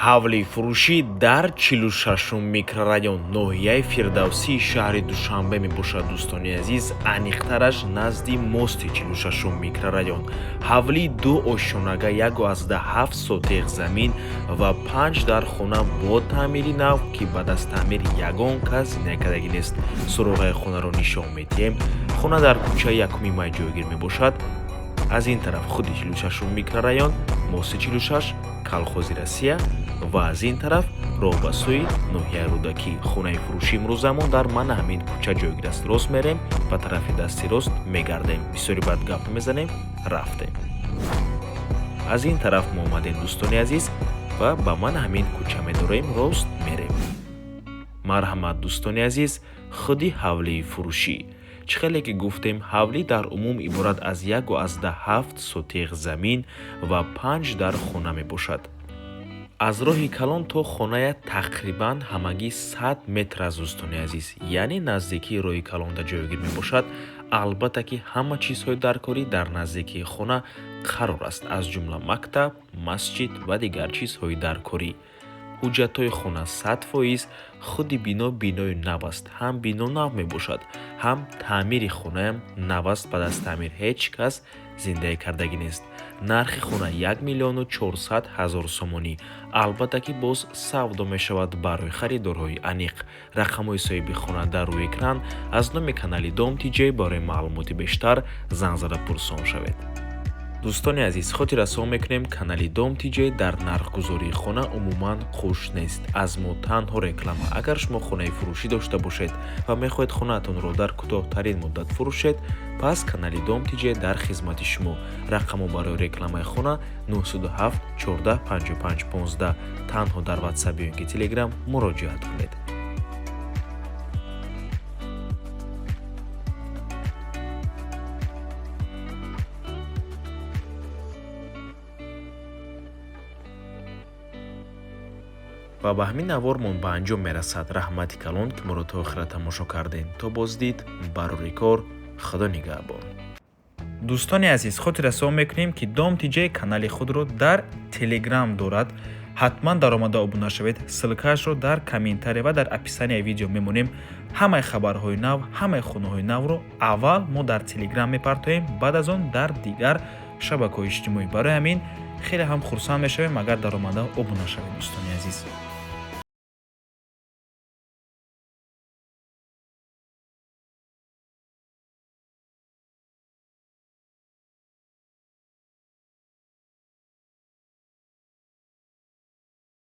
Ҳавлии фурӯшӣ дар 46-ум микрорайон, ноҳияи Фирдавсии шаҳри Душанбе мебошад, дӯстони азиз, аниқтараш назди мости 46-ум микрорайон. Ҳавлии ду ошёнага, 1,7 сотех замин ва 5 дар хона бо таъмири нав, ки баъд аз таъмир ягон кас зиндагӣ нест. Суроғаи хонаро нишон медиҳем. Хона дар кӯчаи 1 май ҷойгир мебошад. Аз ин тараф худи 46-ум микрорайон, мости 46, колхози Россия, ва аз ин тараф роҳ ба сӯи ноҳияи Рӯдакӣ. Хонаи фурӯшӣ имрӯзамон дар мана ҳамин кӯча ҷойгир аст. Рост мерем, ба тарафи дасти рост мегардем. Бисёри баъд гап мезанем, рафтем. Аз ин тараф мо омадем, дӯстони азиз, ва ба мана ҳамин кӯча медорем, рост мерем. Марҳамат, дӯстони азиз, худи ҳавлии фурӯшӣ. Чӣ хеле ки гуфтем, ҳавлӣ дар умум иборат аз 1,7 сотех замин ва 5 дар хона мебошад. Аз роҳи калон то хоная тақрибан ҳамагӣ 100 метр аст, дӯстони азиз, яъне наздикии роҳи калонда ҷойгир мебошад. Албатта ки ҳама чизҳои даркорӣ дар наздикии хона қарор аст, аз ҷумла мактаб, масҷид ва дигар чизҳои даркорӣ. Ҳуҷҷатҳои хона 100%, худи бино бинои нав аст. Ҳам бино нав мебошад, ҳам таъмири хонаям нав аст. Баъд аз таъмир ҳеҷ кас зиндагӣ кардагӣ нест. Нархи хона 1 миллиону 400 ҳазор сомонӣ. Албатта ки боз савдо мешавад барои харидорҳои аниқ. Рақамҳои соҳиби хона дар рӯи экран. Аз номи канали Дом ТJ барои маълумоти бештар занг зада пурсон шавед. Дӯстони азиз, хотиррасон мекунем, канали Дом ТJ дар нархгузории хона умуман хуш нест. Аз мо танҳо реклама. Агар шумо хонаи фурӯшӣ дошта бошед ва мехоҳед хонаатонро дар кӯтоҳтарин муддат фурӯшед, пас канали Дом ТJ дар хизмати шумо. Рақамҳо барои рекламаи хона 907 14 55 15. Танҳо дар WhatsApp ё ин ки Telegram муроҷиат кунед. Ва ба ҳамин навормон ба анҷом мерасад. Раҳмати калон, ки моро то охира тамошо кардем. То боздид, барори кор, Худо нигаҳбон. Дӯстони азиз, хотиррасон мекунем, ки Дом ТJ канали худро дар Телеграм дорад. Ҳатман даромада обуна шавед. Ссылкаашро дар комментария ва дар описанияи видео мемонем. Ҳамаи хабарҳои нав, ҳамаи хонаҳои навро аввал мо дар Телеграм мепартоем, баъд аз он дар дигар шабакаҳои иҷтимоӣ. Барои ҳамин хеле ҳам хурсанд мешавем, агар даромада обуна шавед, дӯстони азиз.